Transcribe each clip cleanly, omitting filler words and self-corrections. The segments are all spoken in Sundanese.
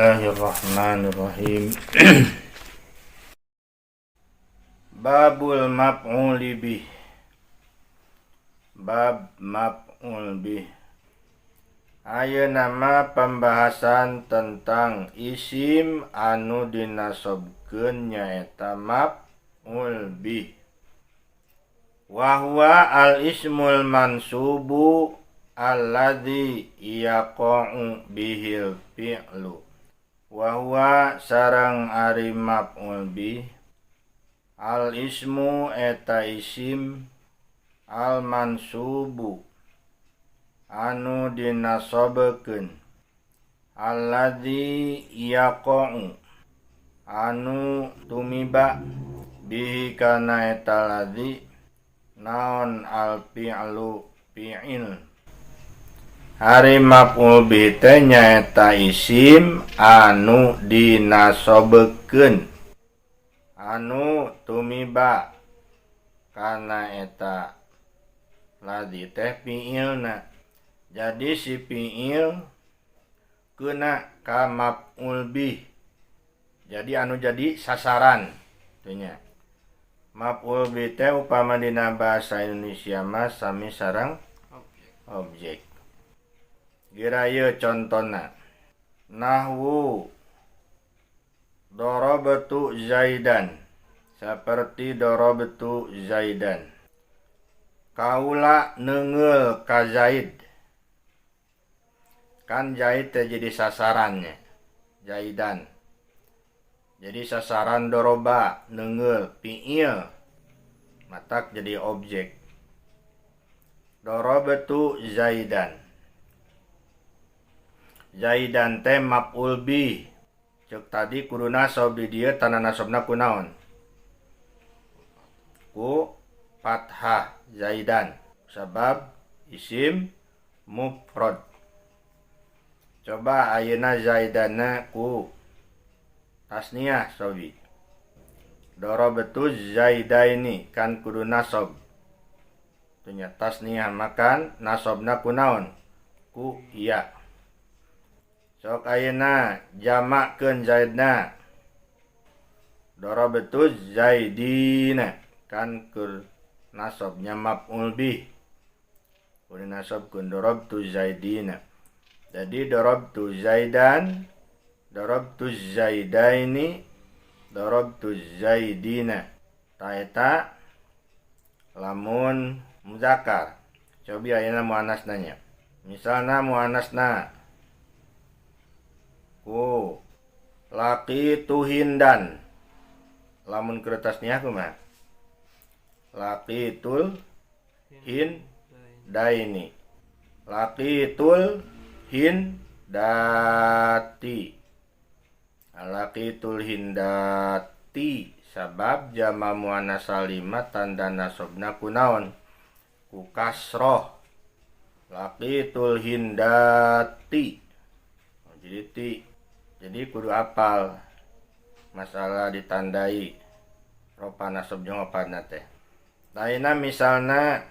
Bismillahirrahmanirrahim. Babul maf'uli bih. Bab maf'ul bih. Ayeuna mah pembahasan tentang isim anu dinasobkeun nyaeta maf'ul bih. Wa huwa al ismul mansubu alladzi yaqa'u bihil fi'lu. Wa huwa sareng ari maf'ul bih al ismu eta isim al mansubu anu dinasobekeun alladzi yaqa'u anu tumiba bihi kana eta ladzi naon al fi'lu fi'il. Ari maf'ul bih teh nyaeta isim anu dinasobekeun anu tumiba kana eta ladzi teh fi'ilna. Jadi si fi'il keuna ka maf'ul bih. Jadi anu jadi sasaran teu nya. Maf'ul bih teh upama dina bahasa Indonesia mah sami sareng objek. Gira ieu contona. Nahwu darabtu Zaidan. Seperti darabtu Zaidan. Kaula neungeul ka Zaid. Kan Zaid teh jadi sasarannya. Zaidan. Jadi sasaran doroba neungeul fi'il. Matak jadi objek. Darabtu Zaidan. Zaidan teh maf'ul bih. Ceuk tadi kudu nasob di dieu tanda nasobna ku naon? Ku fathah Zaidan. Sabab isim mufrad. Coba ayeuna Zaidanna ku tasniah sobi. Darabtu Zaidaini kan kudu nasob. Teu nya tasniah makan nasobna ku naon? Ku ya. Sok ayeuna jamakkeun Zaidna. Darabtu Zaidina kan keur nasobnya maf'ul bih. Kudu nasobkeun darabtu Zaidina. Jadi darabtu Zaidan, darabtu Zaidaini, darabtu Zaidina. Ta eta lamun muzakkar. Cobi ayeuna muannasna nya. Misalna muannasna ku laqitu Hindan. Lamun keur tasniah kumaha? Laqitul Hindaini. Laqitul Hindati. Laqitul Hindati sabab jama muannas salimah tanda nasobna ku naon? Ku kasroh. Laqitul Hindati. Jadi ti. Jadi kudu apal masalah ditandai ropa nasob jeung ofatna teh. Lainna misalna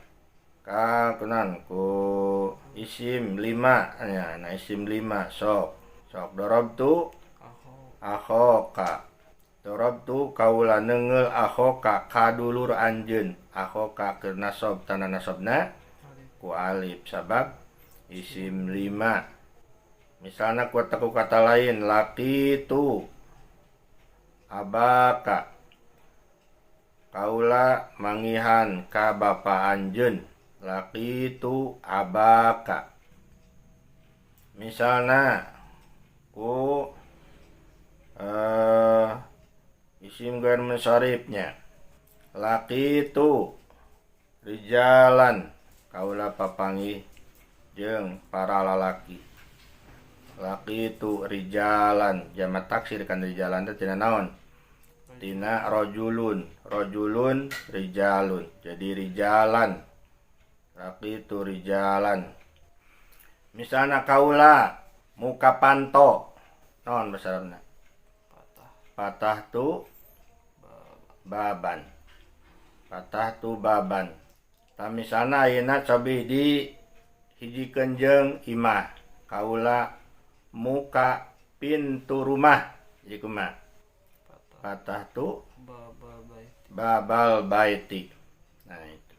ka kunan ku isim lima nya, nah isim lima sok. Sok darabtu akhoka. Darabtu kaula neungeul akhoka ka dulur anjeun. Akhoka keur nasob tanda nasobna ku alif sabab isim lima. Misalna ku kata lain laqitu abaka. Kaula mangihan ka bapa anjeun. Laqitu abaka. Misalna ku isim gair munsharifnya. Laqitu rijalan. Kaula papanggih jeung para lalaki. Laqitu rijalan jama taksir kan rijalan teh tina naon? Tina rajulun, rajulun rijalun. Jadi rijalan. Laqitu rijalan. Misalna kaula muka panto. Naon bahasa Arabna? Patah. Patah tu baban. Patah tu baban. Tah misalna ayeuna cobi di hijikeun jeung imah. Kaula muka Pintu rumah. Jadi kumaha? Fatahtu babal baiti. Babal baiti. Nah, itu.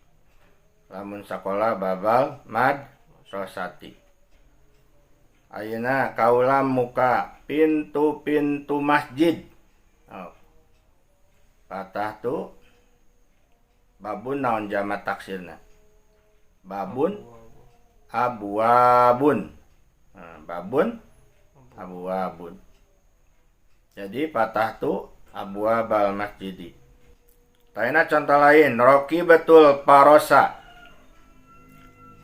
Lamun sakola babal madrasati. Ayeuna kaula muka pintu-pintu masjid. Oh. Fatahtu babun naon jama taksirna? Babun abwabun. Nah, babun abwabun. Jadi fatahtu abwabal masjidi. Tayana contoh lain, rokibtul farosa.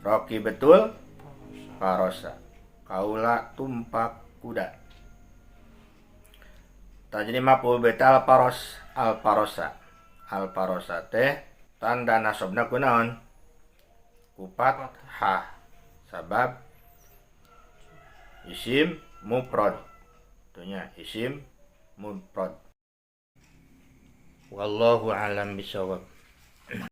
Rokibtul farosa. Kaula tumpak kuda. Tah, jadi maf'ul bih al faros, al farosa. Al farosa teh tanda nasobna kunaon? Ku fathah. Sabab isim mufrad. Itunya isim mufrad. Wallahu alam bisawab.